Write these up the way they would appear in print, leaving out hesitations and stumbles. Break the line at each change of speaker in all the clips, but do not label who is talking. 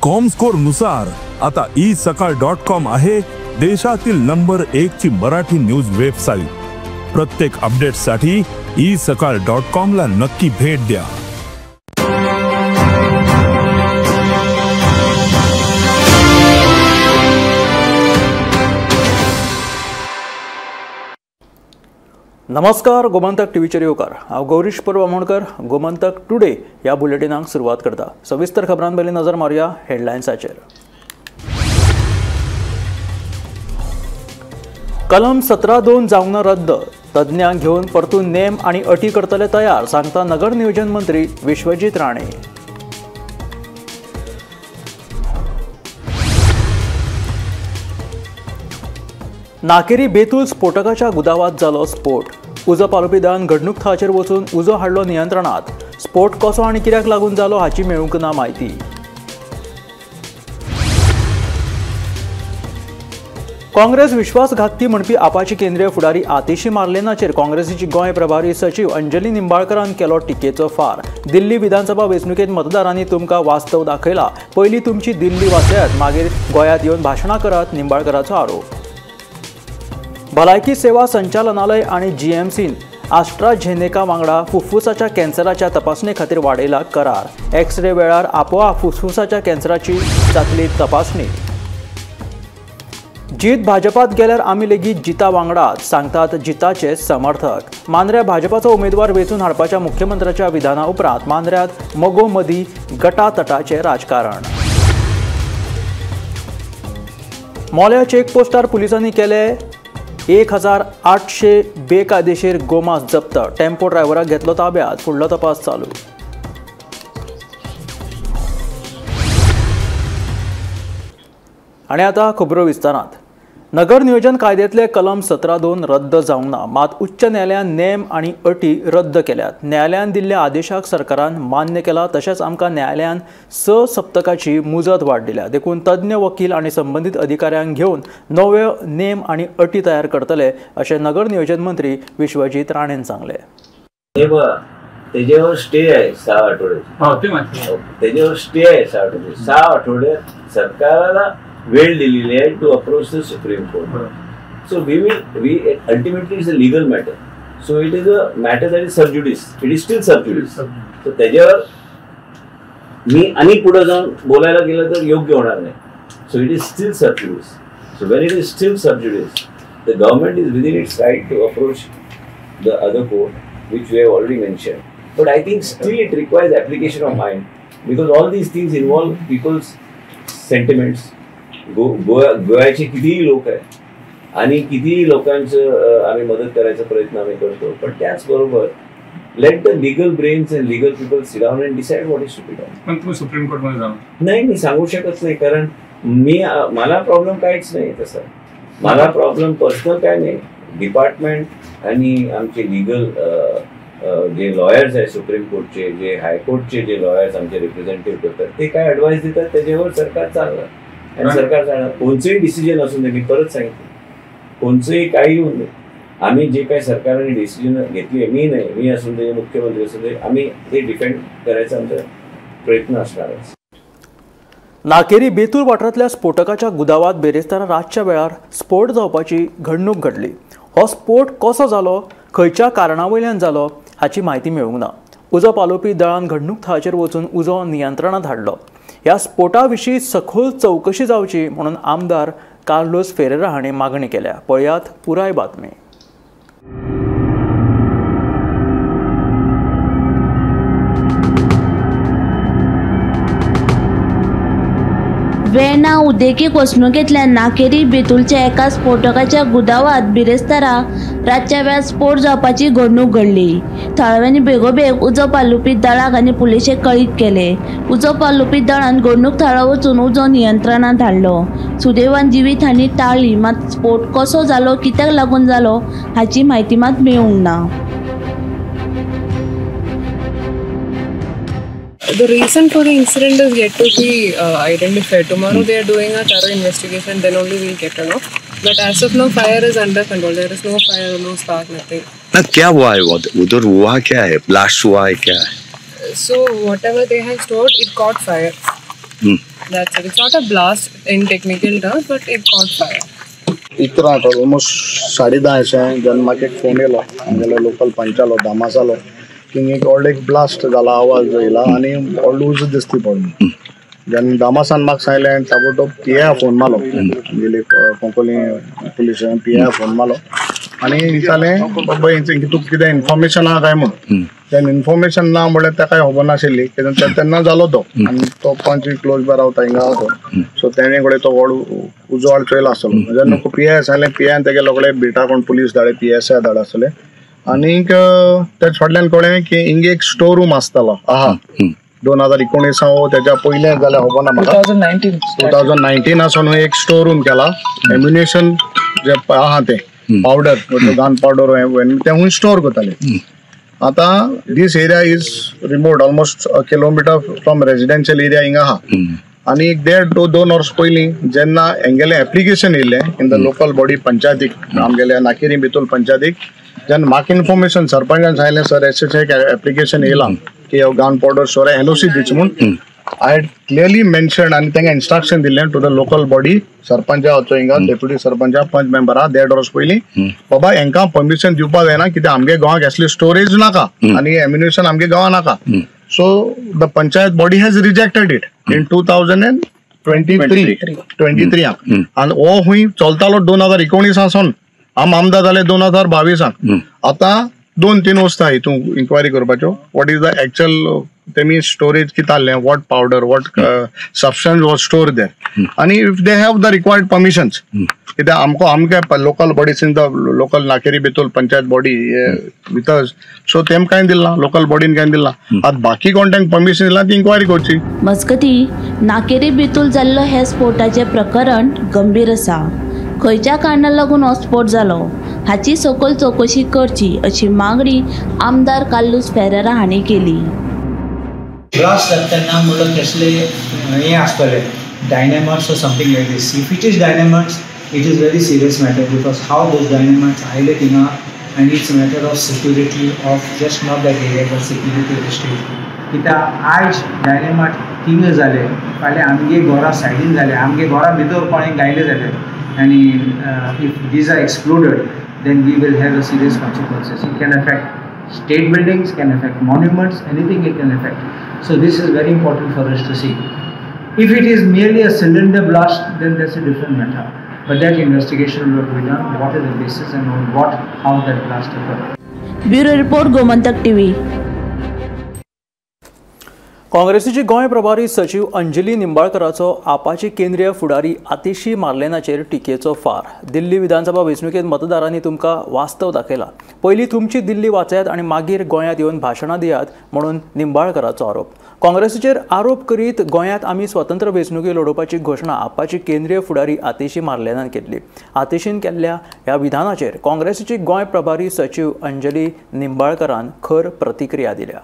Comscore नुसार आता esakal.com आहे देशातील नंबर 1 ची मराठी न्यूज वेबसाईट. प्रत्येक अपडेटसाठी esakal.com ला नक्की भेट द्या.
नमस्कार, गोमंतक टीव्हीचेर येवकार. हांव गौरीश परब आमोणकर. गोमंतक टुडे ह्या बुलेटिनाक सुरवात करता. सविस्तर खबरां पयलीं नजर मारुया हेडलायन्साचेर. कलम 17(2) जावंक ना रद्द, तज्ञांक घेवन परतून नेम आनी अटी करतले तयार, सांगता नगर नियोजन मंत्री विश्वजीत राणे. नाकेरी बेतूल स्फोटकाच्या गुदावात जालो स्फोट. उजो पालोवपी दळान घडणूक थळाचेर वचून उजो हाडलो नियंत्रणात. स्फोट कसो आनी कित्याक लागून जालो हाची मेळूंक ना म्हायती. काँग्रेस विश्वासघातकी म्हणपी आपाची केंद्रीय फुडारी आतिशी मार्लेनाचेर काँग्रेसीची गोंय प्रभारी सचीव अंजली निंबाळकरान केलो टिकेचो फार. दिल्ली विधानसभा वेंचणुकेंत मतदारांनी तुमकां वास्तव दाखयला, पयलीं तुमची दिल्ली वाचयात, मागीर गोंयांत येवन भाशणां करात, निंबाळकराचो आरोप. भलायकी सेवा संचालनालय आनी जीएमसीन आस्ट्राझेनेका वांगडा फुफ्फुसाच्या कॅन्सराच्या तपासणे खातीर वाडयला करार. एक्सरे वेळार आपोआप फुफ्फुसाच्या कॅन्सराची जातली तपासणी. जीत भाजपात गेल्यार आमी लेगीत जिता वांगडाच, सांगतात जिताचे समर्थक. मांद्र्या भाजपाचो उमेदवार वेंचून हाडपाच्या मुख्यमंत्र्याच्या विधाना उपरांत मांद्र्यांत मगोमदी गटातटाचें राजकारण. मोल्या चेकपोस्टार पुलिसांनी केले 1800 बेकायदेशीर गोमांस जप्त. टेम्पो ड्रायव्हराक घेतलो ताब्यात, फुडलो तपास चालू. आनी आतां खबरो विस्तारांत. नगर नियोजन कायद्यांतले कलम 17(2) रद्द जावंक ना, मात उच्च न्यायालयान नेम आनी अटी रद्द केल्यात. न्यायालयान दिल्ल्या आदेशाक सरकारान मान्य केला, तशेंच आमकां न्यायालयान 6 सप्तकाची मुजत वाड दिल्या. देखून तज्ञ वकील आनी संबंदीत अधिकाऱ्यांक घेवन नवे नेम आनी अटी तयार करतले, अशें नगर नियोजन मंत्री विश्वजीत राणेन सांगलें.
त्याच्यावर स्टे आहे 6 आठवडे. त्याच्यावर स्टे आहे 6 आठवडे. 6 आठवड्यात सरकाराला वेळ दिलेली आहे to approach the Supreme Court. So we ultimately it's a legal matter. So it is a matter that is sub judice. It is still sub judice. तर त्याच्यावर मी आणि पुढे जाऊन बोलायला गेलं तर योग्य होणार नाही. So it is still sub judice. So when it is still sub judice, the government is within its right to approach the other court which we have already mention. But I think still it requires application of mind because all these things involve people's sentiments. गोव्याचे कितीही लोक आहेत आणि कितीही लोकांचं आम्ही मदत करायचा प्रयत्न आम्ही करतो, पण त्याचबरोबर let the legal brains and legal people sit down and decide what is to be done.
पण तुम्ही सुप्रीम कोर्टमध्ये जाणार
नाही? मी सांगू शकत नाही, कारण मी मला प्रॉब्लेम काहीच नाही तसा. मला प्रॉब्लेम पर्सनल काय नाही. डिपार्टमेंट आणि आमचे लिगल जे लॉयर्स आहे सुप्रीम कोर्टचे, जे हायकोर्टचे जे लॉयर्स आमचे रिप्रेझेंटेटिव्ह करतात, ते काय ॲडवाईस देतात त्याच्यावर सरकार चालणार आणि सरकार जाणार. कोणचंही डिसिजन असून दे, मी परत सांगितलं, कोणचंही काही होऊन दे, आम्ही जे काही सरकारने डिसिजन घेतली आहे, मी नाही, मी असून दे, मुख्यमंत्री असून दे, आम्ही ते डिफेंड करायचा आमचा प्रयत्न असणारच.
नाकेरी बेतूल वाठारांतल्या स्फोटकाच्या गुदावात बेरेस्तारा रातच्या वेळार स्फोट जावपाची घडणूक घडली. हो स्फोट कसो जालो, खंयच्या कारणा वयल्यान जालो हाची म्हायती मेळूंक ना. उजो पालोवपी दळान घडणूक थळाचेर वचून उजो नियंत्रणांत हाडलो. ह्या स्फोटा विशीं सखोल चवकशी जावची म्हणून आमदार कार्लोस फेरेरा हांणी मागणी केल्या. पळयात पुराय बातमी.
वेर्णा उद्देगीक वसणुकेंतल्या नाकेरी बेतूलच्या एका स्फोटकाच्या गुदावात बिरेस्तारा रातच्या वेळार स्फोट जावपाची घडणूक घडली. थळाव्यांनी बेगोबेग उजो पालोवपी दळाक आनी पुलिशेक कळीत केले. उजो पालोवपी दळान घडणूक थळार वचून उजो नियंत्रणांत हाडलो. सुदैवान जिवीत हानी टाळ्ळी, मात स्फोट कसो जालो, कित्याक लागून जालो हाची म्हायती मात मेळूंक ना.
The reason for the incident is yet to be identified. Tomorrow they are doing a thorough investigation, then only we'll get to know. But as of now, fire is under control. There is no fire, no spark, nothing.
ना क्या हुआ है उधर हुआ क्या है? Blast हुआ है क्या है?
So whatever they have stored, it caught fire. That's it. It's not a blast in technical terms, but it caught fire.
11 almost 10:30 अशें जेन्ना म्हाका एक फोन येयलो आमगेलो लोकल पंचालो दामासालो की एक व्हडलो एक ब्लास्ट जाला, आवाज येयला आनी व्हडलो उजो दिसती पडलो. जेन्ना दामासान म्हाका सांगलें ताबडतोब पी I phone मारलो, आमगेली कोंकोली पुलीस पी I phone मारलो आनी विचारलें बाबा तुका कितें इन्फॉर्मेशन आहा काय म्हूण. तेन्ना इन्फॉर्मेशन ना म्हणल्यार ताका खबर नाशिल्ली कित्याक तेन्ना जालो तो आनी तो पंच क्लोज बा रावता हिंगा तो, सो तेणे कडेन तो व्हड उजवाड चोयला आसतलो. जेन्ना पी I सांगलें, पी आयन तेगे लोकडे बिटा कोण police Dhade, P S I धाड आसतले आनीक तेच फाटल्यान कळ्ळें की हिंगा एक स्टोर रूम आसतालो आहा 2019 तेच्या पयलें जाल्यार खबर ना म्हाका, 2019 आसून एक स्टोर रूम केला, एम्युनेशन जे आहा तें पावडर, गन पावडर तें खूंय स्टोर करताले. आतां this area is remote, almost a kilometre from residential area हिंगा आहा. आनी एक 1.5 to 2 वर्स पयलीं जेन्ना हेंगेलें एप्लिकेशन येयलें इन the local body पंचायतीक, आमगेल्या नाकेरी बेतूल पंचायतीक, जेन्ना म्हाका इन्फॉर्मेशन सरपंचान सांगलें सर एस एक एप्लिकेशन येयलां की गन पावडर स्टोर एनओसी दिवची म्हूण, I had clearly mentioned आनी तांकां इन्स्ट्रक्शन दिल्लें two the local body, sarpanch वचो हिंगा, डेप्युटी सरपंच, पंच मेंबरा 1.5 वर्स पयलीं बाबा हेंकां परमिशन दिवपाक जायना कित्याक आमगे गांवाक असली स्टोरेज नाका आनी एम्युनेशन आमगे गांवां नाका. So the panchayat body has rejected it in 2023 आनी हो खूंय चलतालो 2019 सावन, आम आमदार जाले 2022. आतां 2-3 वस्तू आहा हितून इन्क्वायरी करपाच्यो, what is the actual तेमी स्टोरेज कितें आहलें, what powder, what substance was store there आनी if they have the required permissions. कित्याक आमकां आमगे local bodies in the local Nakeri Betul panchayat body with us, so तेम कांय दिलां, लोकल बॉडीन कांय दिलां, आतां बाकी कोण तांकां परमिशन दिलां ती इन्क्वायरी करची.
मजगती नाकेरी बेतूल जाल्लो हे स्फोटाचें प्रकरण गंभीर आसा. खंयच्या कारणाक लागून हो स्फोट जालो हाची सखोल चवकशी करची अशी मागणी आमदार कार्लुस फेरेरा हांणी केली.
ब्लास्ट जाता तेन्ना म्हणल्यार कसले हें आसतलें, dynamites or something like this. If it is dynamites, it is very serious matter because how those dynamites आयले थिंगा and it's matter of security of just not that area but security of the state. कित्याक आयज dynamite थिंगा जाले, फाल्यां आमगे घरा सायडीन जाले, आमगे घरा भितर कोणें गायले जाले आनी if these are exploded then we will have a serious consequences. It can affect state buildings, can affect monuments, anything it can affect. So this is very important for us to see. If it is merely a cylinder blast, then that's a different matter. But that investigation will be done, what is the basis and on what, how that blast occurred.
Bureau Report, Gomantak TV.
काँग्रेसीची Goa प्रभारी सचिव Anjali निंबाळकराचो Apache केंद्रीय फुडारी आतिशी मार्लेनाचेर टिकेचो फार. दिल्ली विधानसभा वेंचणुकेंत मतदारांनी तुमकां वास्तव दाखयला, पयलीं तुमची दिल्ली वाचयात आनी मागीर गोंयांत येवन भाशणां दियात म्हणून निंबाळकराचो आरोप. काँग्रेसीचेर आरोप करीत गोंयांत आमी स्वतंत्र वेंचणुकी लडोवपाची घोशणा आपाची केंद्रीय फुडारी आतिशी मार्लेनान केल्ली. आतिशीन केल्ल्या ह्या विधानाचेर काँग्रेसीची गोंय प्रभारी सचिव अंजली निंबाळकरान खर प्रतिक्रिया दिल्या.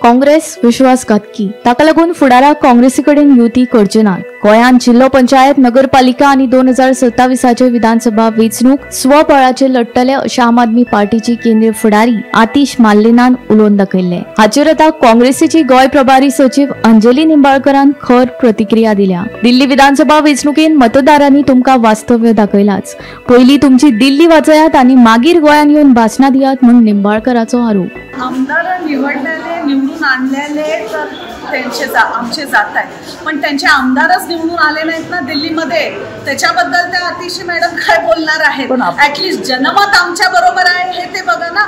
काँग्रेस विश्वासघातकी, ताका लागून फुडाराक काँग्रेसी कडेन युती करचे नात. गोंयांत जिल्लो पंचायत, नगरपालिका आनी 2027 विधानसभा वेंचणूक स्वबळाचेर लढटले अशें आम आदमी पार्टीची केंद्रीय फुडारी आतिश मार्लेनान उलोवन दाखयल्लें. हाचेर आतां काँग्रेसीची गोंय प्रभारी सचिव अंजली निंबाळकरान खर प्रतिक्रिया दिल्या. दिल्ली विधानसभा वेंचणुकेंत मतदारांनी तुमकां वास्तव्य दाखयलाच, पयलीं तुमची दिल्ली वाचयात आनी मागीर गोंयांत येवन भाशणां दियात म्हूण निंबाळकराचो आरोप.
आमदार निवडलेले, निवडून आणलेले तर त्यांचे आमचे जात आहेत, पण त्यांचे आमदारच निवडून आले नाहीत ना दिल्लीमध्ये, त्याच्याबद्दल त्या अतिशी मॅडम काय बोलणार आहेत? ॲटलिस्ट जनमत आमच्या बरोबर आहे हे ते बघा ना.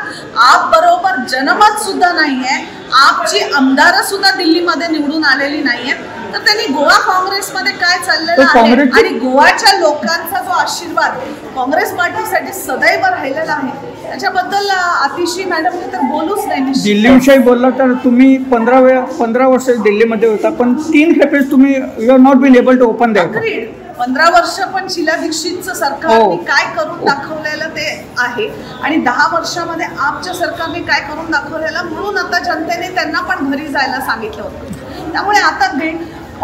आप बरोबर जनमत सुद्धा नाही आहे, आपची आमदार सुद्धा दिल्लीमध्ये निवडून आलेली नाही आहे, तर त्यांनी गोवा काँग्रेसमध्ये काय चाललेलं आहे आणि गोवाच्या लोकांचा जो आशीर्वाद काँग्रेस पार्टीसाठी सदैव राहिलेला आहे त्याच्याबद्दल अतिशी मॅडमने तर बोलूच नाही.
दिल्लीविषयी बोलला तर तुम्ही 15 वर्ष दिल्लीमध्ये होता, पण 3 खेपेस तुम्ही you are not been able to open that.
15 वर्ष पण शीला दीक्षितचं सरकारने काय करून दाखवलेलं ते आहे आणि 10 वर्षामध्ये आपच्या सरकारने काय करून दाखवलेलं, म्हणून आता जनतेने त्यांना पण घरी जायला सांगितलं होतं. त्यामुळे आता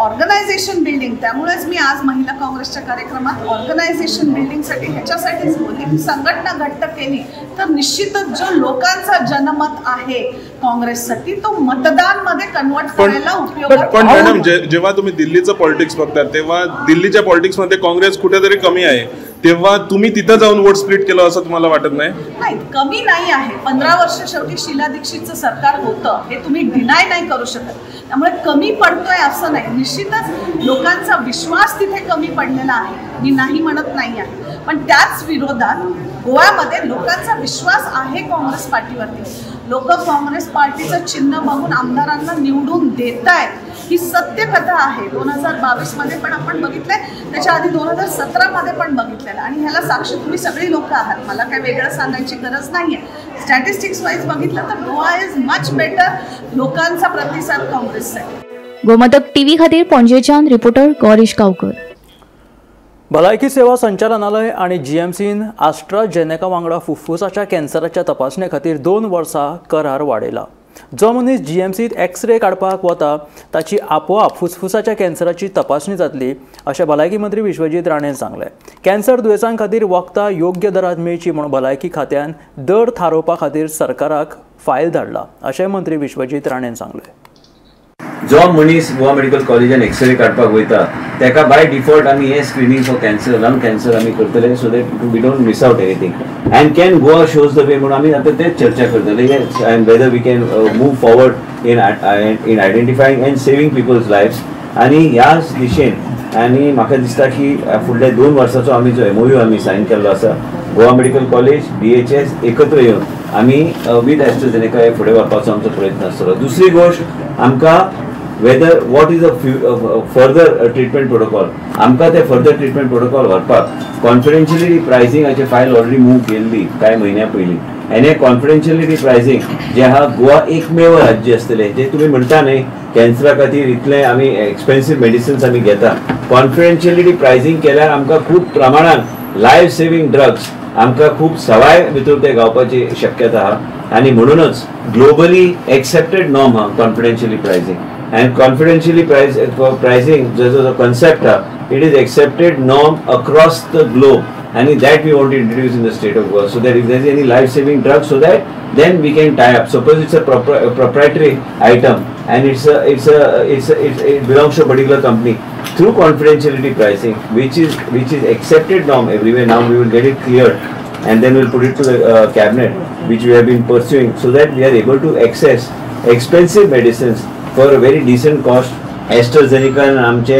ऑर्गनायझेशन बिल्डिंग, त्यामुळेच मी आज महिला काँग्रेसच्या कार्यक्रमात ऑर्गनायझेशन बिल्डिंगसाठी ह्याच्यासाठीच बोलली की संघटना घट्ट केली तर निश्चितच जो लोकांचा जनमत आहे काँग्रेससाठी, तो मतदानमध्ये कन्वर्ट करायला उपयोगात.
पण मॅडम, जेव्हा तुम्ही दिल्लीचं पॉलिटिक्स बघता तेव्हा दिल्लीच्या पॉलिटिक्समध्ये काँग्रेस कुठेतरी कमी आहे, तेव्हा तुम्ही तिथं जाऊन वोट स्प्लिट केलं असं तुम्हाला वाटत नाही?
नाही, कमी नाही आहे. 15 वर्ष शेवटी शीला दीक्षितचं सरकार होतं, हे तुम्ही डिनाय नाही करू शकत. त्यामुळे कमी पडतोय असं नाही. निश्चितच लोकांचा विश्वास तिथे कमी पडलेला आहे, मी नाही म्हणत नाही आहे, पण त्याच विरोधात गोव्यामध्ये लोकांचा विश्वास आहे काँग्रेस पार्टीवरती. लोक काँग्रेस पार्टीचं चिन्ह बघून आमदारांना निवडून देत आहेत, ही सत्यकथा आहे. 2022मध्ये पण आपण बघितलंय, त्याच्या आधी 2017मध्ये पण बघितलेलं, आणि ह्याला साक्षी तुम्ही सगळी लोक आहात, मला काही वेगळं सांगायची गरज नाही आहे. स्टॅटिस्टिक्स वाईज बघितलं तर गोवा is much better, लोकांचा प्रतिसाद काँग्रेससाठी.
गोमंतक टीव्ही खातीर पणजेच्यान रिपोर्टर गौरीश गांवकर.
भलायकी सेवा संचालनालय आनी जीएमसीन आस्ट्राजेनेका वांगडा फुफ्फुसाच्या कॅन्सराच्या तपासणे खातीर 2 वर्सां करार वाडयला. जो मनीस जीएमसीत एक्सरे काडपाक वता ताची आपोआप फुसफुसाच्या कॅन्सराची तपासणी जातली अशें भलायकी मंत्री विश्वजीत राणेन सांगलें. कॅन्सर दुयेंसां खातीर वखदां योग्य दरांत मेळची म्हूण भलायकी खात्यान दर थारोवपा खातीर सरकाराक फायल धाडला अशें मंत्री विश्वजीत राणेन सांगलें.
जो मनीस गोवा मेडिकल कॉलेजान एक्सरे काडपाक वयता तेका बाय डिफॉल्ट आमी हे screening for cancer, lung cancer आमी करतले, so that we don't miss out anything. And can Goa shows the way म्हणून आमी आतां तेच चर्चा करतले, and whether we can move forward in identifying and saving people's lives. आनी ह्याच दिशेन आनी म्हाका दिसता की फुडल्या 2 वर्साचो आमी जो एमओयू आमी सायन केल्लो आसा, गोवा मेडिकल कॉलेज DHS एकत्र येवन आमी विथ एस्ट्राझेनेका हे फुडें व्हरपाचो आमचो प्रयत्न आसतलो. दुसरी गोश्ट, आमकां whether what is a further treatment protocol, आमकां ते फर्दर ट्रिटमेंट प्रोटोकॉल व्हरपाक कॉन्फिडेन्शियलिटी प्रायसिंगाचे फायल ऑलरेडी मूव केल्ली कांय म्हयन्या पयलीं, आनी हे कॉन्फिडेन्शियलिटी प्रायसिंग जे आहा गोवा एकमेव राज्य आसतलें, जे तुमी म्हणटा न्ही कॅन्सरा खातीर इतलें आमी एक्सपेन्सीव मेडिसिन्स आमी घेता, कॉन्फिडेन्शियलिटी प्रायसिंग केल्यार आमकां खूब प्रमाणान लायफ सेविंग ड्रग्स आमकां खूब सवाय भितर ते गावपाची शक्यता आहा. आनी म्हणूनच ग्लोबली एक्सेप्टेड नॉर्म आहा confidentiality pricing. And confidentially pricing जो concept हा, it is accepted norm across the globe, and that we want to introduce in the state of Goa, so that if there is any life saving drug, so that then we can tie up. Suppose it's a proprietary item and it belongs to a particular company, through confidentiality pricing, which is accepted norm everywhere. Now we will get it cleared and then we'll put it to the cabinet, which we have been pursuing, so that we are able to access expensive medicines for a very decent cost. AstraZeneca आमचे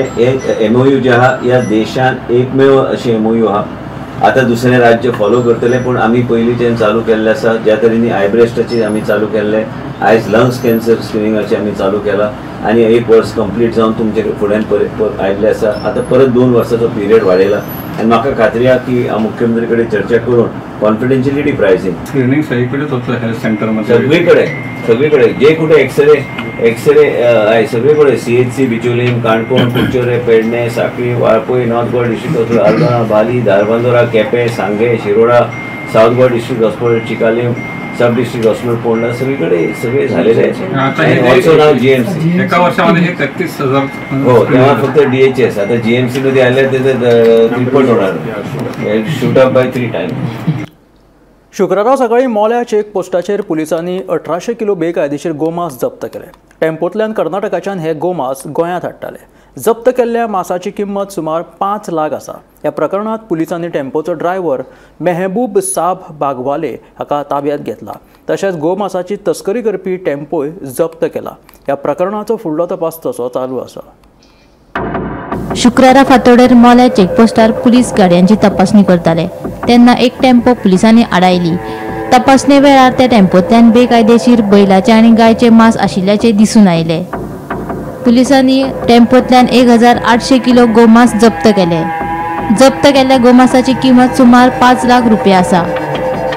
MOU जे आहा ह्या देशान एकमेव अशें MOU आहा. आतां दुसरें राज्य फॉलो करतले, पूण आमी पयलींच्यान चालू केल्लें आसा. ज्या तरेनी आयब्रेस्टाचेर आमी चालू केल्लें, आयज लंग्स कॅन्सर स्क्रिनिंगाचें आमी चालू केलां आनी 1 वर्स कंप्लीट जावन तुमचे फुड्यान आयिल्लें आसा. आतां परत 2 वर्साचो पिरियड वाडयला आनी म्हाका खात्री आहा की हांव मुख्यमंत्री कडेन चर्चा करून कॉन्फिडेन्शियलिटी प्रायसिंग
स्क्रिनींग सगळीकडेच होतं हेल्थ सेंटरमध्ये,
सगळीकडे सगळीकडे जे कुठे एक्सरे आहे सगळीकडे, CHC Bicholim, Canacona, Curchorem, Pedne, Sanquelim, Valpoi, north Goa district hospital, Aldona, Bali, Dharbandora, Quepem, Sanguem, Shiroda, south Goa district hospital, Chicalim sub district hospital, Ponda, सगळीकडे सगळे झालेले आहे. ऑल्सो नाव जीएमसी
एका वर्षामध्ये हे 33,000
हो, तेव्हा फक्त DHS, आता जीएमसी मध्ये आले त्याचं त्रिपट होणार, शूट अप बाय 3 टाइम्स.
शुक्रारा सकाळी मोल्या चेक पोस्टाचेर पुलिसांनी 1800 किलो बेकायदेशीर गोमांस जप्त केले. टेम्पोंतल्यान कर्नाटकाच्यान हे गोमांस गोंयांत हाडटाले. जप्त केल्ल्या मांसाची किंमत सुमार 5 लाख आसा. ह्या प्रकरणांत पुलिसांनी टेम्पोचो ड्रायव्हर मेहबूब साब बागवाले हाका ताब्यांत घेतला. तशेंच गोमांसाची तस्करी करपी टेम्पोय जप्त केला. ह्या प्रकरणाचो फुडलो तपास तसो चालू आसा.
शुक्रारा फातोडेर मोल्या चेकपोस्टार पुलीस गाडयांची तपासणी करताले तेन्ना एक टेम्पो पुलिसांनी आडायली. तपासणे वेळार त्या टेम्पोंतल्यान बेकायदेशीर बैलाचे आनी गायचे मांस आशिल्ल्याचे दिसून आयले. पुलिसांनी टेम्पोंतल्यान 1800 किलो गोमांस जप्त केले. जप्त केल्ल्या गोमांसाची किंमत सुमार 5 लाख रुपया आसा.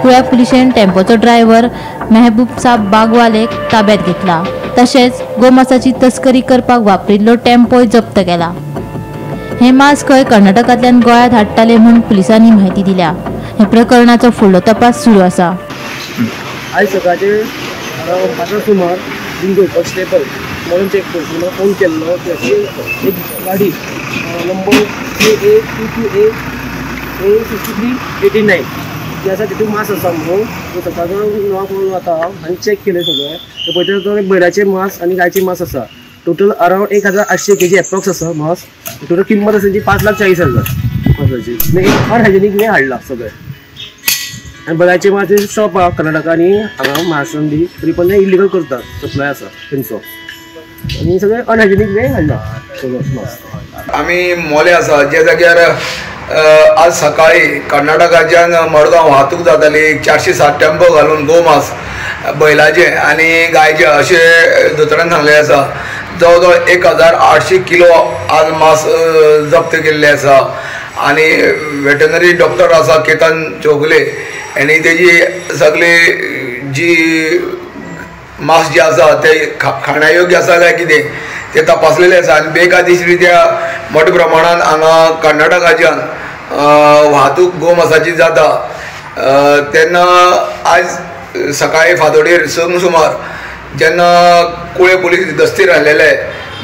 कुळ्या पुलिशेन टेम्पोचो ड्रायव्हर मेहबूब साब बागवालेक ताब्यात घेतला. तशेंच गोमांसाची तस्करी करपाक वापरिल्लो टेम्पोय जप्त केला. हे मांस खंय कर्नाटकांतल्यान गोंयांत हाडटाले म्हूण पुलिसांनी म्हायती दिल्या. हे प्रकरणाचो फुडलो तपास सुरू आसा.
आयज सकाळचे 5 सुमार बिंदू कॉन्स्टेबल म्हणून चेक पोस्ट म्हाका फोन केल्लो की अशी एक गाडी नंबर KA 228 A 6389 कितें आसा तितून मांस आसा म्हणून सकाळचो 9 करून वता हांव आनी चॅक केलें सगळें. पळयता जाल्यार बैलाचें मांस आनी गायचें मांस आसा. टोटल अरावंड 1800 kg approx आसा मांस. टोटल किंमत आसा ती 5,40,000 मांसाची. एक अनहायजेनीक वे हाडला सगळें. आनी बैलाचें मांस शॉप आहा कर्नाटका आनी हांगा महाराष्ट्रान बी तरी पण ते इलिगल करता सप्लाय आसा तेंचो आनी सगळें अनहायजेनीक वे हाडला सगळो मांस.
आमी मोले आसा ज्या जाग्यार आज सकाळी कर्नाटकाच्यान मडगांव वाहतूक जाताली 407 टेम्पो घालून गोमांस बैलाचे आनी गायचे अशें दोतोरान सांगलेलें आसा. जवळ जवळ 1800 किलो आज मांस जप्त केल्लें आसा आनी वेटनरी डॉक्टर आसा केतन चौगुले आनी तेजी सगळी जी मांस जे आसा ते खाणा योग्य आसा काय कितें ते तपासलेले आसा आनी बेकायदेशीर मोठ्या प्रमाणान हांगा कर्नाटकाच्यान वाहतूक गोमांसाची जाता. तेन्ना आज सकाळी फांतोडेर 6 सुमार जेन्ना कुळे पुलीस गस्तीर आसलेले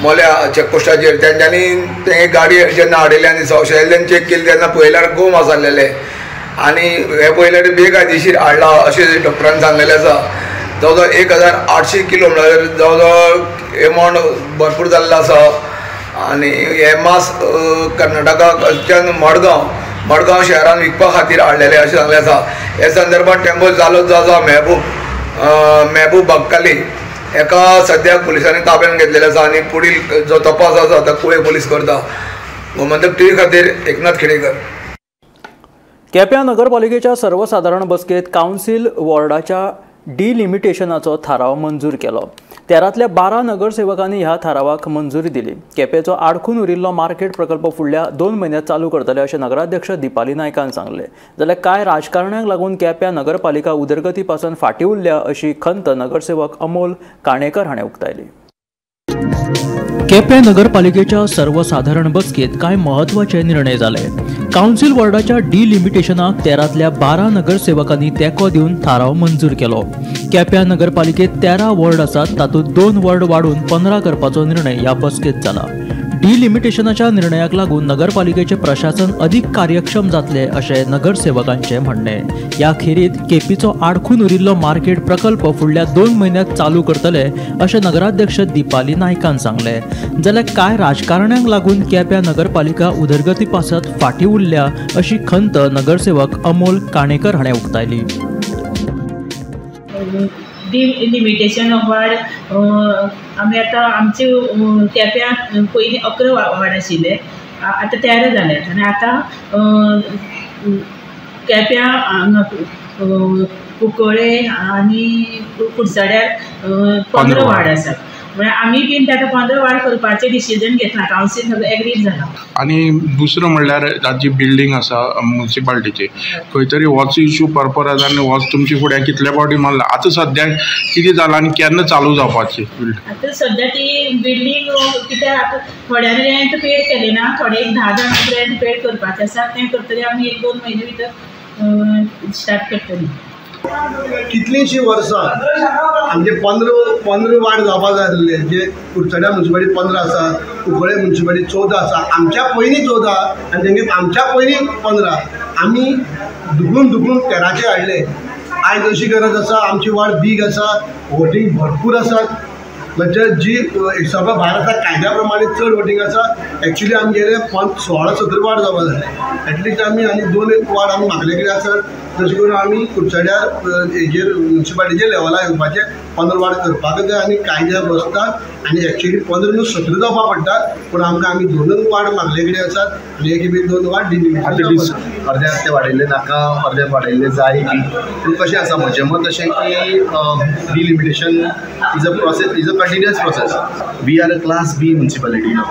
मोल्या चॅकपोस्टाचेर तेंच्यांनी ते गाडी जेन्ना हाडिल्ली आनी संशयातल्यान चॅक केली तेन्ना पळयल्यार गोमांस आसलेले आनी हे पळयल्यार बेकायदेशीर हाडला अशें डॉक्टरान सांगलेलें आसा. जवळ जवळ 1800 किलो म्हळ्यार जवळ जवळ एमावंट भरपूर जाल्लो आसा आनी हे मांस कर्नाटकाच्यान मडगांव शहरान विकपा खातीर हाडलेले अशें सांगलें आसा. हे संदर्भात टेम्पो चालक जो आसा मेहबूब बक्काली हेका सद्याक पुलिसांनी ताब्यात घेतलेले आसा आनी पुढील जो तपास आसा तो कुळे पुलीस करता. गोमंतक टीव्ही खातीर एकनाथ खेडेकर.
केप्यां नगरपालिकेच्या सर्वसाधारण बसकेत कावन्सील वॉर्डाच्या डिलिमिटेशनाचो थाराव मंजूर केलो. 13तल्या 12 नगरसेवकांनी ह्या थारावाक मंजुरी दिली. केपेंचो आडखून उरिल्लो मार्केट प्रकल्प फुडल्या 2 म्हयन्यांत चालू करतले अशें नगराध्यक्ष दीपाली नायकान सांगलें. जाल्यार कांय राजकारण्यांक लागून केप्यां नगरपालिका उदरगती पासून फाटीं उरल्या अशी खंत नगरसेवक अमोल काणेकर हाणें उक्तायली. केपें नगरपालिकेच्या सर्वसाधारण बसकेत कांय म्हत्वाचे निर्णय जाले. कावन्सील वॉर्डाच्या डिलिमिटेशनाक 13तल्या 12 नगरसेवकांनी तेंको दिवन थाराव मंजूर केलो. केप्यां नगरपालिकेत 13 वॉर्ड आसात, तातूंत 2 वॉर्ड वाडून 15 करपाचो निर्णय ह्या बसकेत जाला. डिलिमिटेशनाच्या निर्णयाक लागून नगरपालिकेचे प्रशासन अधिक कार्यक्षम जातले अशें नगरसेवकांचें म्हणणें. ह्या खेरीत केपीचो आडखून उरिल्लो मार्केट प्रकल्प फुडल्या 2 म्हयन्यांत चालू करतले अशें नगराध्यक्ष दीपाली नायकान सांगलें. जाल्यार कांय राजकारण्यांक लागून केप्यां नगरपालिका उदरगती पासत फाटीं उरल्या अशी खंत नगरसेवक अमोल काणेकर हाणें उक्तायली.
डिलिमिटेशन ऑफ वार्ड आमी आतां आमचे केप्यां पयलीं 11 वार्ड आशिल्ले, आतां 13 जाल्यात आनी आतां केप्यां हांगा कुंकळे आनी कुडचड्यार 15 वार्ड आसात. म्हळ्यार आमी बीन आतां 15 वार्ड करपाचें डिसिजन घेतलां, कावन्सील सगळें एग्रीड जालां.
आनी दुसरो म्हणल्यार जी बिल्डींग आसा मुन्सिपाल्टीची खंय तरी होच इशू परपरत आनी होच तुमचे फुड्यान कितले फावटी मारला. आतां सद्याक कितें जालां आनी केन्ना चालू जावपाची बिल्डींग?
आतां सद्या ती बिल्डींग कित्याक आतां थोड्यांनी रेंट पेड केलें ना, थोडे एक 10 जाणांक रेंट पेड करपाचें आसा, तें करतलें आमी 1-2 म्हयने भितर स्टार्ट करतलीं.
कितलींशीं वर्सां आमचे 15 वार्ड जावपा जाय आसले, जे कुडचड्या मुन्सिपालिटी 15 आसा, कुंकळे मुन्सिपालिटी 14 आसा, आमच्या पयलीं 14 आनी तेंगे आमच्या पयलीं 15, आमी दुखून दुखून 13 हाडले. आयज अशी गरज आसा, आमची वार्ड बीग आसा, वोटींग भरपूर आसात, म्हणजे जी हिशोबा भायर आसा कायद्या प्रमाणे चड वोटींग आसा. एक्चुली आमगेले 16-17 वार्ड जावपा जाय एटलिस्ट आमी, आनी 2 वार्ड आमी मागले कडेन आसात. तशें करून आमी कुडचड्यार हेजेर मुन्सिपालिटीच्या लेवलार येवपाचें 15 वार्ड करपाक जाय आनी कायद्या बसतात आनी एक्चुली 15 न्हू 17 जावपा पडटात, पूण आमकां आमी 2 वार्ड मागले कडेन आसात आनी एक बी 2 वार्ड डिलिमिटेशन.
अर्द्याक ते वाडयल्ले नाका, अर्द्याक वाडयल्ले जाय बी, पूण कशें आसा म्हजें मत अशें की delimitation is a process, is a continuous process. We are a class B municipality न्हू,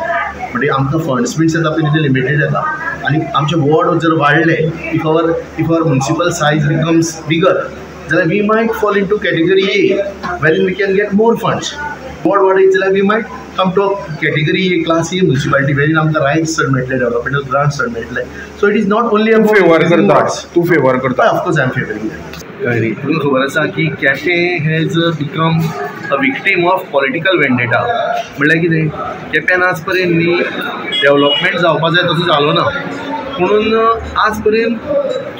म्हणजे आमकां फंड्स बिन्स येता पळय ते लिमिटेड येता आनी आमचे वॉर्ड जर वाडले, if our municipal size becomes bigger जाल्यार we might fall into category A wherein we can get more funds. Ward वाडयत जाल्यार we might come to a category A, class A municipality wherein आमकां rights चड मेळटले, developmental grants चड मेळटले. So it is not only about
favour करता, तूं favour करता?
Of course I am favouring that. कळ्ळें तुमकां खबर आसा की Quepem has become a victim of political vendetta. म्हणल्यार कितें, केप्यान आज पर्यंत न्ही डेव्हलपमेंट जावपा जाय तसो जालो ना. म्हणून आज पर्यंत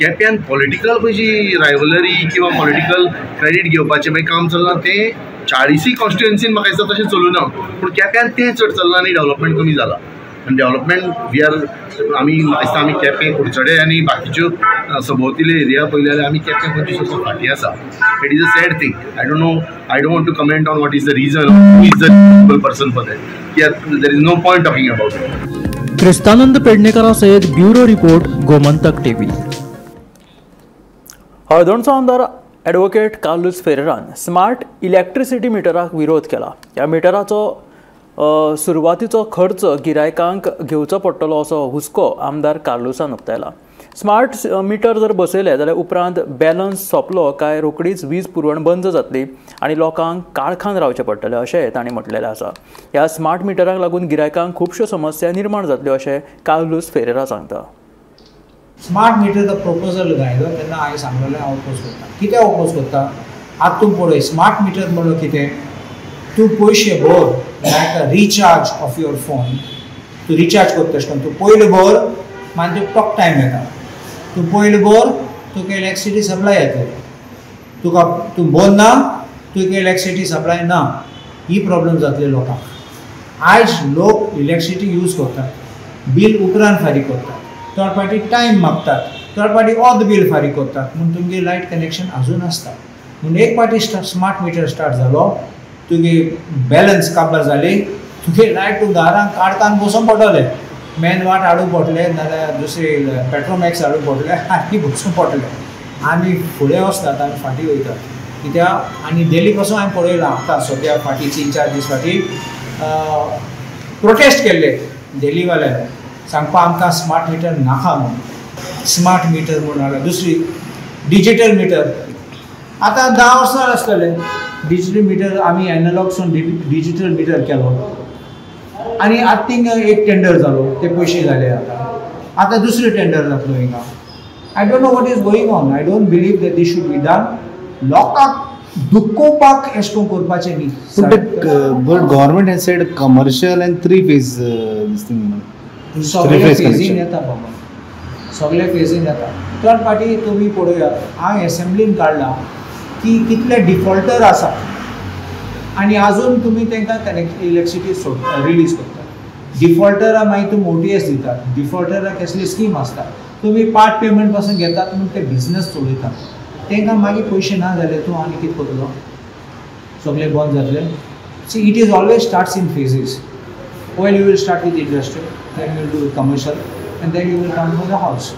केप्यान पॉलिटिकल पळय जी रायवलरी किंवा पॉलिटिकल क्रेडीट घेवपाचें मागीर काम चल्लां तें 40 कॉन्स्टिट्युएन्सीन म्हाका दिसता तशें चलूं ना, पूण केप्यान तें चड चल्लां आनी डेवलपमेंट कमी जालां. आनी डेवलपमेंट we are आमी म्हाका दिसता आमी केपें कुडचडे आनी बाकीच्यो सभोवतिले एरिया पळयले जाल्यार आमी केपें 25 वर्सां फाटीं आसा. It is a sad thing. I don't know, I don't want to comment on what is the reason, who is the responsible person for that. There is no point talking about it.
Kristanand पेडणेकरा सयत bureau report, Gomantak TV. हळदोणचो आमदार advocate Carlos फेरेरान smart electricity मिटराक विरोध केला. ह्या मिटराचो सुरवातीचो खर्च गिरायकांक घेवचो पडटलो असो हुस्को आमदार कार्लूसान उक्तायला. स्मार्ट मिटर जर बसयलें जाल्यार उपरांत बॅलन्स सोंपलो काय रोखडीच वीज पुरवण बंद जातली आनी लोकांक काळखान रावचें पडटलें अशें तांणी म्हटलेलें आसा. ह्या स्मार्ट मिटराक लागून गिरायकांक खुबश्यो समस्या निर्माण जातल्यो अशें कार्लूस फेरेरा सांगता.
स्मार्ट मिटरचो प्रपोजल घायलो तेन्ना हांवें सांगलेलें हांव ओपोज करता. कित्याक ओपोज करता? आतां तूं पळय स्मार्ट मिटर म्हणलो कितें, तूं पयशे भर like a recharge of your phone. तूं रिचार्ज करता तशें करून तूं पयलो भर मागीर तुका टॉक टायम येता. तूं पयलो भर तुका इलेक्ट्रिसिटी सप्लाय येतली. तुका तूं भर ना तुका इलेक्ट्रिसिटी सप्लाय ना. ही प्रॉब्लम जातली लोकांक. आयज लोक इलेक्ट्रिसिटी यूज करतात, बील उपरांत फारीक करतात, थोड फावटी टायम मागतात, थोड फावटी ऑद बील फारीक करतात, म्हूण तुमगे लायट कनेक्शन आजून आसता. म्हूण एक फावटी स्मार्ट मिटर स्टार्ट जालो तुगे बॅलन्स काबार जाली, तुगे लायट तूं दारान काडकान बसून पडटलें, मेन वाट हाडूंक पडटलें, नाजाल्यार दुसरी पेट्रोमॅक्स हाडूंक पडटलें आनी बसूंक पडटलें. आमी फुडें वचनात, आमी फाटीं वयतात. कित्याक आनी दिल्ली पासून हांवें पळयलां आतां सद्या फाटीं 3-4 दीस फाटीं प्रोटेस्ट केल्ले दिल्लीवाल्यान सांगपा आमकां स्मार्ट मिटर नाका म्हणून. स्मार्ट मिटर म्हणून हाडला, दुसरी डिजिटल मिटर. आतां 10 वर्सां आसतलें डिजिटल मिटर, आमी एनालॉगसून डिजिटल मिटर केलो आनी आतां थिंगा एक टेंडर जालो, ते पयशे जाले. आतां आतां दुसरो टेंडर जातलो हिंगा. I don't know what is going on. I don't believe that this should be done. लोकांक दुखोवपाक एशें करून करपाचें न्ही.
But government has said commercial and 3 phase this thing.
सगळे फेजीन येता बाबा, सगळे फेजीन येता. थर्ड पार्टी तुमी पळोवया, हांवें एसेंब्लीन काडला की कितले डिफॉल्टर आसा आनी आजून तुमी तांकां कनेक्ट इलेक्ट्रिसिटी सोड रिलीज करता. डिफॉल्टरा मागीर तुमी OTS दितात, डिफॉल्टराक कसली स्कीम आसता, तुमी पार्ट पेमेंट पासून घेतात म्हूण ते बिजनस चलयतात. तांकां मागीर पयशे ना जाल्यार तूं आनी कितें करतलो? सगळें बंद जातलें. See, it is always starts in phases. Well, you will start with industrial, then you will do commercial, and then you will come to the house.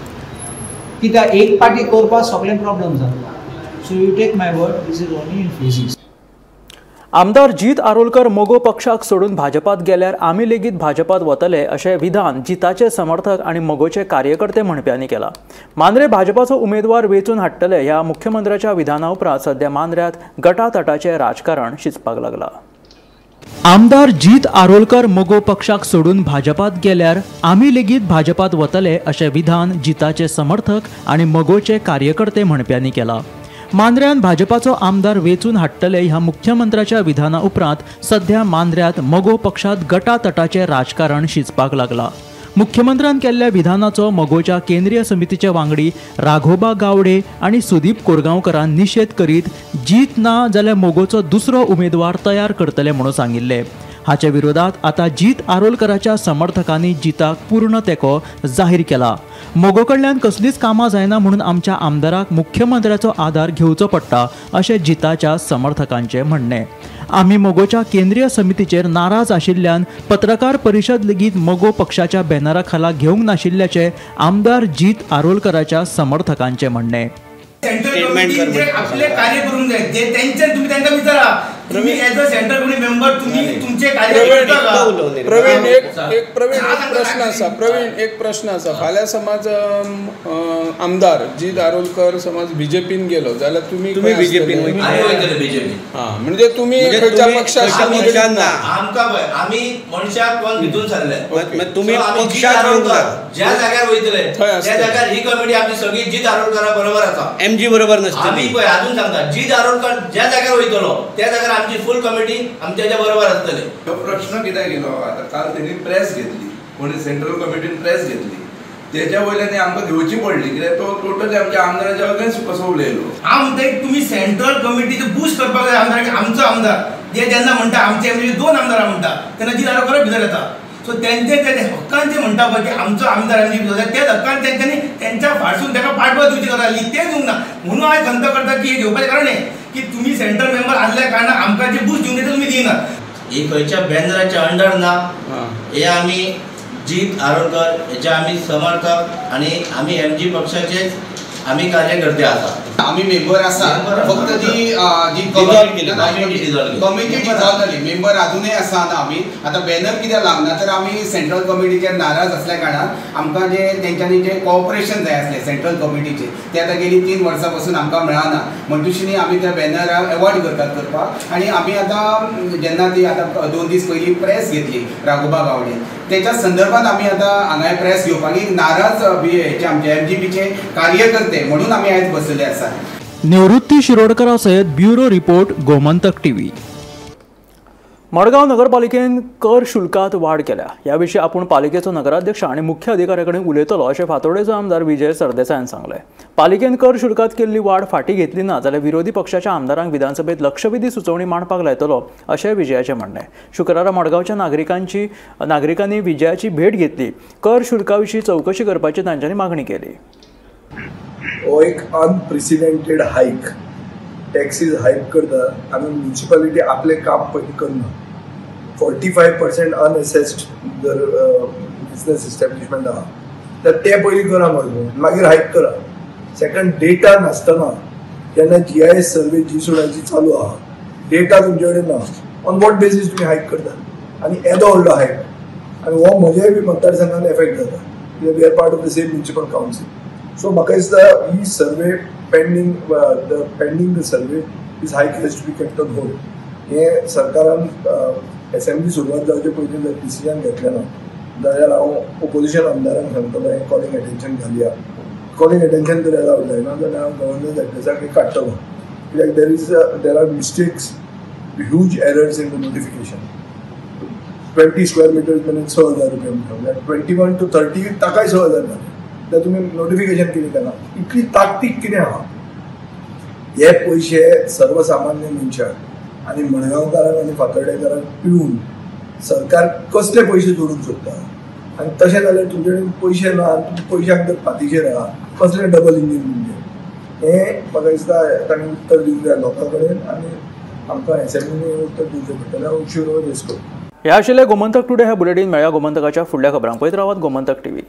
कित्याक एक पार्टी करपाक सगळें प्रॉब्लम जाता. So you take my word, this is only in phases.
आमदार जीत आरोलकर मगो पक्षाक सोडून भाजपात गेल्यार आमी लेगीत भाजपात वतले अशें विधान जिताचे समर्थक आनी मगोचे कार्यकर्ते म्हणप्यांनी केला. मांद्रे भाजपाचो उमेदवार वेंचून हाडटले ह्या मुख्यमंत्र्याच्या विधाना उपरांत सध्या मांद्र्यांत गटातटाचें राजकारण शिजपाक लागलां. आमदार जीत आरोलकर मगो पक्षाक सोडून भाजपात गेल्यार आमी लेगीत भाजपात वतले अशें विधान जिताचे समर्थक आनी मगोचे कार्यकर्ते म्हणप्यांनी केला. मांद्र्यान भाजपाचो आमदार वेंचून हाडटले ह्या मुख्यमंत्र्याच्या विधाना उपरांत सध्या मांद्र्यांत मगो पक्षांत गटातटाचें राजकारण शिजपाक लागलां. मुख्यमंत्र्यान केल्ल्या विधानाचो मगोच्या केंद्रीय समितीचे वांगडी राघोबा गावडे आनी सुदीप कोरगांवकरान निशेध करीत जीत ना जाल्यार मगोचो दुसरो उमेदवार तयार करतले म्हणून सांगिल्लें. हाचे विरोधात आतां जीत आरोलकराच्या समर्थकांनी जिताक पूर्ण तेंको जाहीर केला. मगो कडल्यान कसलीच कामां जायना म्हणून आमच्या आमदाराक मुख्यमंत्र्याचो आदार घेवचो पडटा अशें जिताच्या समर्थकांचें म्हणणें. आमी मगोच्या केंद्रीय समितीचेर नाराज आशिल्ल्यान पत्रकार परिशद लेगीत मगो पक्षाच्या बॅनरा खाला घेवंक नाशिल्ल्याचें आमदार जीत आरोलकराच्या समर्थकांचें म्हणणें.
सेंट्रल कमिटीन जे आपले कार्य करूंक जाय जे तेंच्यान तुमी तांकां विचारा, तुम्ही as a central committee member तुम्ही तुमचे कार्य करता का?
प्रवीण एक प्रश्न आसा, प्रवीण एक प्रश्न आसा. फाल्यां समज आमदार जीत आरोलकर समज बीजेपीन गेलो जाल्यार तुम्ही बीजेपीन
बीजेपी
हां, म्हणजे तुम्ही खंयच्या पक्षात
ना? आमकां पळय आमी मनशाक कोण भितून सरले,
तुम्ही पक्षात
ज्या जाग्यार वयतले त्या जाग्यार ही कमिटी आमची सगळी जीत आरोलकरा बरोबर आसा,
एमजी बरोबर नसतली.
आमी पळय अजून सांगता जीत आरोलकर ज्या जाग्यार वयतलो त्या जाग्यार आमची फुल कमिटी आमच्या बरोबर आसतले.
हो प्रश्न कित्याक येयलो, आतां काल तेणी प्रेस घेतली, कोणी सेंट्रल कमिटीन प्रेस घेतली
तेच्या वयल्यान आमकां घेवची पडली कित्याक तो टोटली आमच्या आमदाराच्या अगेन्स्ट कसो उलयलो.
हांव म्हणटा तुमी सेंट्रल कमिटीचे बूस्ट करपाक जाय आमदाराक. आमचो आमदार जे जेन्ना म्हणटा आमचे म्हणजे 2 आमदारां म्हणटा तेन्ना जी दारोकर भितर येता. सो तेंचे ते हक्कान जे म्हणटा पळय की आमचो आमदार आनी तेच हक्कान तेंच्यांनी तेंच्या फाटसून ताका पाठबळ दिवची गरज आसली, तें दिवंक ना. म्हणून हांव खंत करता की हें घेवपाचें कारण हें की तुमी सेंट्रल मेंबर आसल्या कारणान आमकां जे बूस्ट दिवंक जाय ते तुमी दिनात.
ही खंयच्या बॅनराच्या अंडर ना, हे आमी जीत आरोलकर हेचे आमी समर्थक आनी आमी एमजी पक्षाचेच आमी कार्यकर्ते आसा.
आमी मेंबर आसा, फक्त जी जी कमिटी डिजॉल्व जाली, मेंबर अजुनूय आसा. आतां आमी आतां बॅनर कित्याक लागना तर आमी सेंट्रल कमिटीचेर नाराज आसल्या कारणान आमकां जे तेंच्यांनी जे कॉपरेशन जाय आसलें सेंट्रल कमिटीचें तें आतां गेली 3 वर्सां पसून आमकां मेळना. म्हणटूच आमी त्या बॅनराक एवॉयड करतात करपाक. आनी आमी आतां जेन्ना ती आतां 2 दीस पयलीं प्रेस घेतली राघोबा गावडे तेच्या संदर्भात आमी आतां हांगा प्रेस घेवपाक एक नाराज हेचे आमचे एमजीपीचे कार्यकर्ते म्हणून आमी आयज बसलेले आसा.
निवृत्ती शिरोडकरा सयत bureau report, Gomantak TV. Madgaon नगरपालिकेन कर शुल्कात वाड केल्या. ह्या विशीं आपूण पालिकेचो नगराध्यक्ष आनी मुख्य अधिकाऱ्या कडेन उलयतलो अशें फातोर्डेचो आमदार विजय सरदेसायान सांगलें. पालिकेन कर शुल्कात केल्ली वाड फाटीं घेतली ना जाल्यार विरोधी पक्षाच्या आमदारांक विधानसभेत लक्षवेधी सुचोवणी मांडपाक लायतलो अशें विजयाचें म्हणणें. शुक्रारा मडगांवच्या नागरिकांनी विजयाची भेट घेतली. कर शुल्का विशीं चवकशी करपाची तांच्यांनी मागणी केली.
हो एक अनप्रेसिडेंटेड हायक, टॅक्सीज हायक करता आनी म्युनिसिपालिटी आपलें काम पयलीं करना. 45% अनएसेस्ड जर बिजनेस इस्टॅब्लिशमेंट आहा तर तें पयलीं करा मरे, मागीर हायक करा. सेकंड, डेटा नासतना जेन्ना GIS survey जी सोडाची चालू आहा, डेटा तुमचे कडेन ना, ऑन what basis तुमी हायक करता आनी येदो व्हडलो हायक. आनी हो म्हज्याय बी मतदारसंघान एफेक्ट जाता कित्याक we are part of the same municipal council. So म्हाका दिसता ही survey pending, pending the survey this hike has to be kept on hold. हें सरकारान एसेंब्ली सुरवात जावचे पयलीं जर डिसिजन घेतलें ना जाल्यार हांव ओपोजिशन आमदारांक सांगतलो हें कॉलिंग एटेन्शन घालया. कॉलिंग एटेन्शन जर एलावड जायना जाल्यार हांव गव्हर्नर एड्रेसाक हें काडटलो कित्याक there are mistakes, huge errors in the notification. 20 square meters मेरेन 6,000 रुपया म्हणटा, 21 to 30 ताकाय 6,000 जालें. जाल्यार तुमी नोटिफिकेशन कितें केलां? इतली ताकतीक कितें आहा? हे पयशे सर्वसामान्य मनशाक आनी मडगांवकारांक आनी फातर्डेकारांक पिळून सरकार कसले पयशे जोडूंक सोदता? आनी तशें जाल्यार तुमचे कडेन पयशे ना आनी तुमी पयशांक जर पातीचेर आहा, कसलें डबल इंजीन तुमचें? हें म्हाका दिसता तांणी उत्तर दिवंक जाय लोकां कडेन आनी आमकां एसेंब्लीन उत्तर दिवचें पडटलें. हांव शुर रेस करता.
ह्या आशिल्लें गोमंतक टुडे ह्या बुलेटीन. मेळ्या गोमंतकाच्या फुडल्या खबरांक. पळयत रावात गोमंतक टीव्ही.